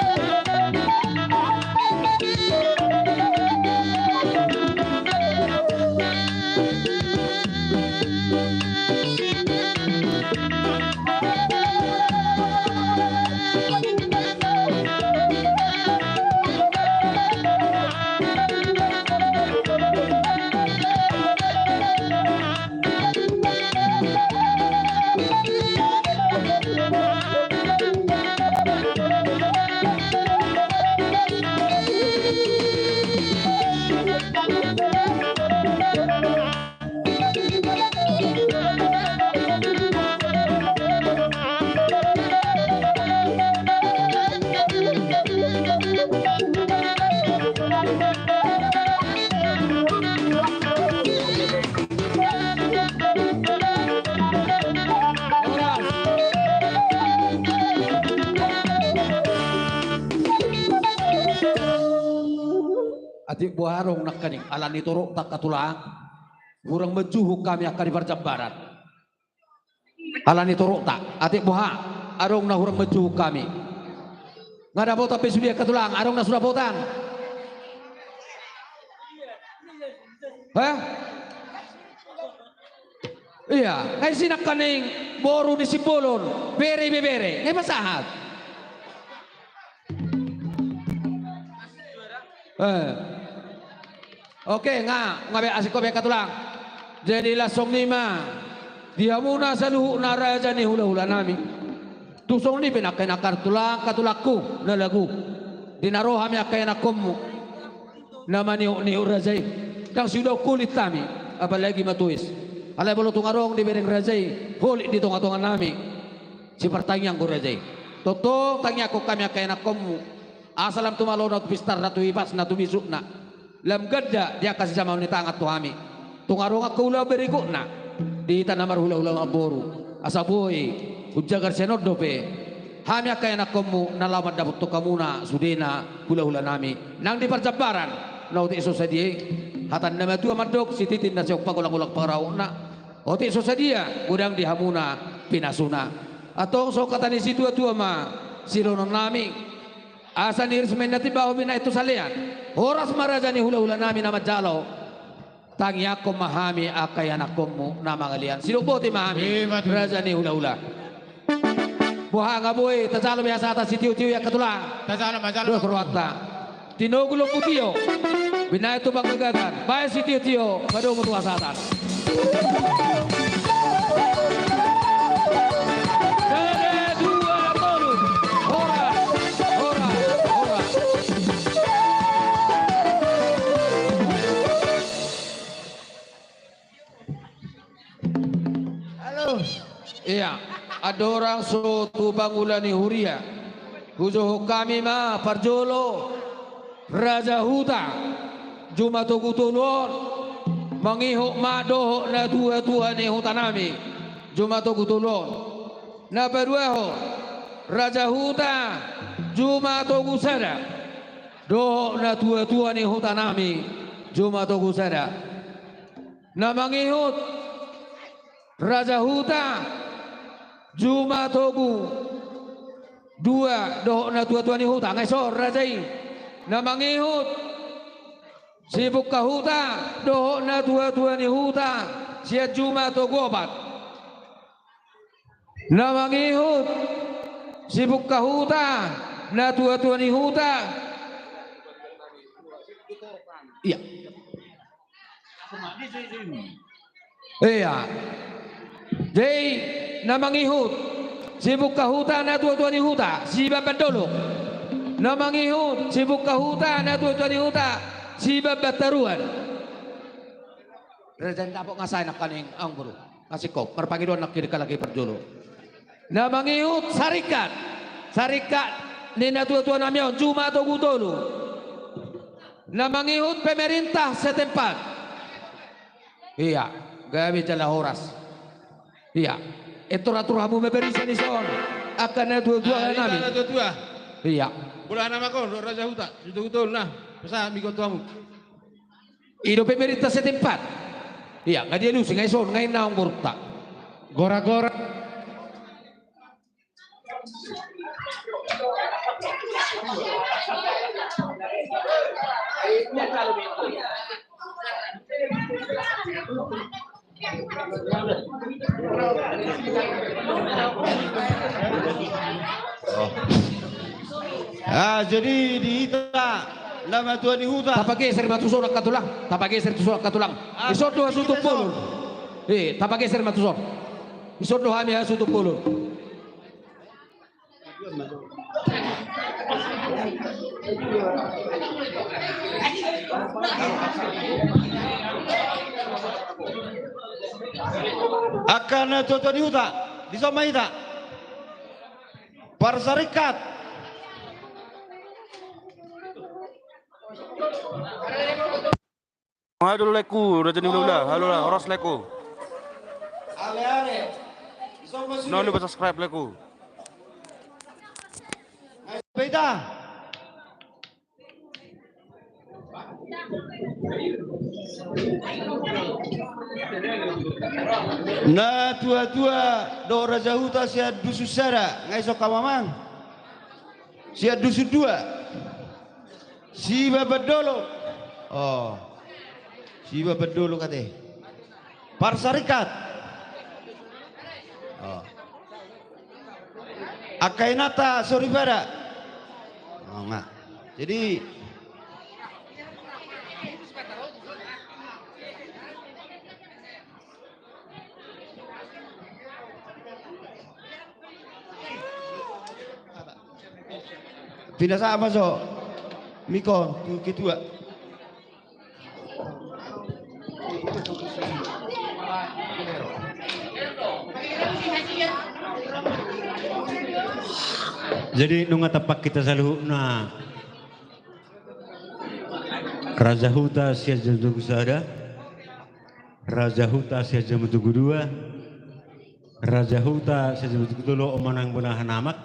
Atik boha adong nangkaning, ala ni torop tangka tulang. Hurang manjuhuk hami angka di parjambaran. Ala ni torop ta, atik boha adong na hurang manjuhuk hami. Nga dapotan pe sude angka tulang, adong na so dapotan. Hah? Ia, nga isi nangkaning boru ni Simbolon, bere ibebere, nga i pasahat. Eh. Oke, nga, nga be asing ko be angka tulang. Jadi laos songon i ma di hamuna saluhutna raja ni hulahulanami. Tung songon i pe nangkaning angka tulang, angka tulangku na lagu. Di na ro hami angka ianakhonmu na maniukniuk raja i. Ndang siulaon holit hami, apalagi matois. Alai molo tung adong dibereng raja i holit di tongatonganami, sipartangianghon raja i. Tongtong tangianghon hami angka ianakhonmu. Asa lam tumalo na tu pistarna, tu ipasna, tu bisukna. Lam ganda di angka sijamaon ni tangan tu hami. Tung adong angka ulaon berikutna di hita na marhulahula, namboru. Asa boi hujagar sian on dope hami angka ianakhonmu na laho mandapothon hamuna sudena hulahulanami nang di parjambaran. Na otik so sadia i, hata ni na matua mandok, sititi na sihompa, golanggolang pangarahutna. Otik so sadia godang di hamuna pinasuna. Antong songon hata ni situatua ma sidohononnami. Asa niris ma inna, timbaho binahen tu salean. Horas ma raja ni hulahulanami na manjalo. Tangianghon ma hami angka ianakhonmu na mangalean. Sidok boti ma hami. Ima tutu. Raja ni hulahula. Boha, nga boi tajalo be hasahatan sitiotio i angka tulang? Tajalo ma, jalo ma. Dua keroanta. Tinogu lombu tio, binahen tu panggagatan, bahen sitiotio, padomu tu hasahatan. Sada, dua, tolu. Horas, horas, horas. Halo. Ia, andorang so tu pangula ni huria, hujohon hami ma parjolo Raja Huta Jumatogu tolu on, mangihut ma dohot natuatua ni hutanami Jumatogu tolu on. Na paduahon, Raja Huta Jumatogu sada dohot natuatua ni hutanami Jumatogu sada. Na mangihut, Raja Huta Jumatogu dua dohot natuatua ni huta, nga i so raja i. Na mangihut, Sibukka Huta dohot natuatua ni huta sian Jumatogu opat. Na mangihut, Sibukka Huta, natuatua ni huta. Ia. Ia. Jadi na mangihut, sibuk hahuta na tuatua ni huta, Sibamban Dolok. Na mangihut, sibuk hahuta na tuatua ni huta, Sibamban Taruan. Raja ni dapot nga sae nangkaning anggur. Asing ho, marpangidoan nangkin halak i parjolo. Na mangihut Saringkat. Saringkat ni na tuatua nami on, Juma Togu Tolu. Na mangihut pemerintah setempat. Ia, gabe jala horas. Ia, etor atur hamu ma barisan i son. Angka na tuatua nami. Ia. Bola nama kon, Raja Huta, Togu Tolu na. Pesa mikot hamu. I do pemerintah setempat. Ia, nga dialusi, nga i son, nga i naung borunta. Gora-gora. Ah, jadi di hita na matua ni huta. Tapageser ma tu son angka tulang. Tapageser tu son angka tulang. Dison do hasuhuton bolon. Eh, tapageser ma tu son. Dison do hami hasuhuton bolon. Angka na tuatua ni huta, dison ma hita. Parsarikat. Halo laengku, raja ni hulahula, halo lah, horas laengku. Unang lupa subscribe laengku. Beta. Na tuatua dohot raja huta sian Dusun Sada, nga i son hamu amang. Sian Dusun Dua. Sibamban Dolok. Oh. Sibamban Dolok ate. Parsarikat. Oh. Angka inanta soripada. Oh, nga. Jadi pinasahat ma jo mikot tu ketua. Jadi nunga tampak hita saluhutna. Raja huta sian Jametogu Sada, raja huta sian Jametogu Dua, raja huta sian Jametogu Tolu, on ma naeng binahen amak,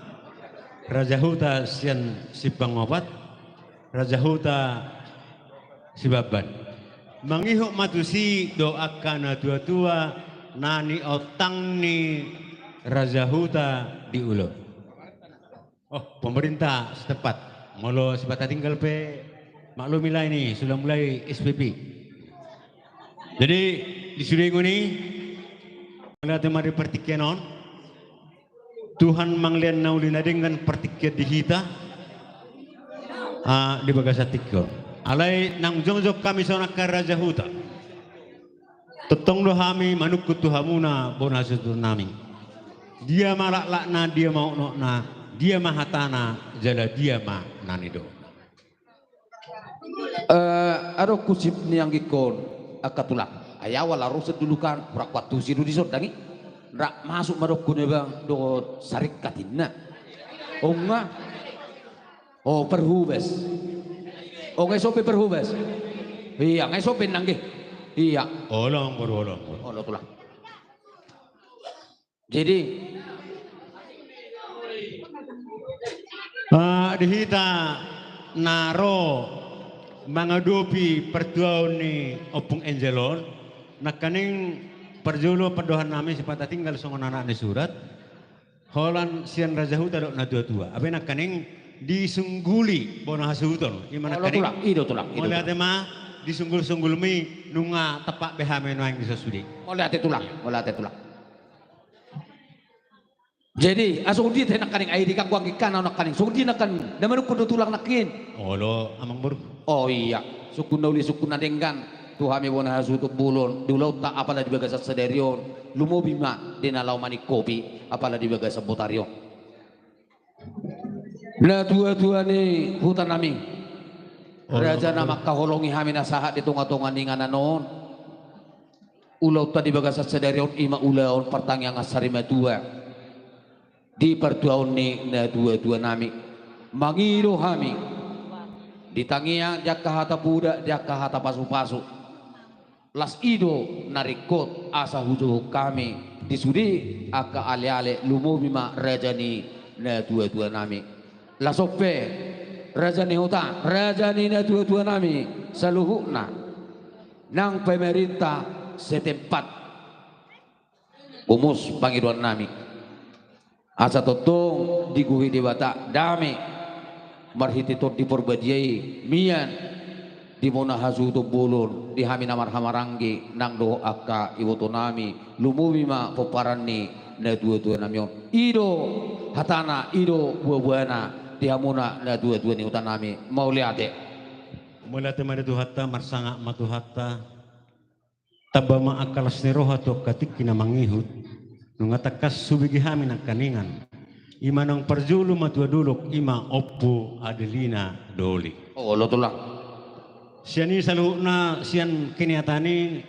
raja huta sian Simpang Opat, raja huta Sibamban. Mangihut ma tusi do angka na tuatua na niontang ni raja huta di ulaon. Oh, pemerintah setempat. Molo Sipata Tinggal pe maklumi lae ni, sudah mulai S P P. Jadi di sude i, mauliate ma di partingkian on. Tuhan mangalean na uli na denggan partingkian di hita, ah, di bagasan tingki on. Alai naung jongjong hami songon angka raja huta. Tongtong do hami manungkun tu hamuna bona hasuhuton nami. Dia ma laklakna, dia ma unokna, dia ma hatana, jala dia ma na nidohona. Eh, adong husip ni anggingkon angka tulang. Ai au ala ro sian dulu kan, hurang huantusi do dison dang i. Rap masuk ma dokkon i bang dohot Saringkat inna. Onga. Oh, parhobas. Oh, nga i son pe parhobas. Ia, nga i son pe nangge. Ia. Olo, amang boru, olo, amang boru. Olo, tulang. Jadi, ah, di hita na ro mangadopi partuaon ni Ompung Angel on, nangkaning parjolo pandohan nami Sipata Tinggal songon anak ni surat. Holan sian raja huta dohot na tuatua. Alai nangkaning disungguli bona hasuhuton. Ima nangkaning. Olo, tulang. I do, tulang. I do, tulang. Mauliate ma, disunggul-sunggulmi, nunga tampak be hami nuaeng dison sude. Mauliate, tulang. Mauliate, tulang. Jadi, ah, songon dia tahe nangkaning, ai diganggu anggingkon nangkaning. Songon dia nangkaning, na manungkun do tulang nangkin. Olo, amang boru. Oh, ia. Sungkun na uli, sungkun na denggan. tu hami bona hasuhuton bolon di ulaonta apala di bagasan sadari on, lumobi ma di na laho maningkopi apala di bagasan botari on. Natuatua ni hutanami, raja na mangkaholongi hami na sahat di tongatonga ni inganan on, ulaonta di bagasan sadari on i ma ulaon partangiangan sarimatua. Di partuaon ni natuatuanami, mangido hami di tangiang, di angka hata poda, di angka hata pasupasu. Las i do na ringkot asa hujohon hami di sude angka aleale, lumobi ma raja ni natuatuanami. Las on pe raja ni huta, raja ni natuatuanami saluhutna nang pemerintah setempat. Umus pangidoannami asa tongtong digohi Debata dame marhite Tondi Porbadia i mian di bona hasuhuton bolon di hami na marhahamaranggi nang dohot angka ibotonami, lumobi ma pomparan ni natuatuanami on. I do hatana, i do buabuana di hamuna natuatua ni hutanami. Mauliate. Mauliate ma di Tuhanta, marsangap ma Tuhanta. Tamba ma angka las ni roha tu angka tingki na mangihut. Nunga tangkas hubege hami nangkiningan. I ma naung parjolo matua dolok, i ma Ompu Adelina Doli. Olo tulang. Sian i saluhutna sian kiniatan i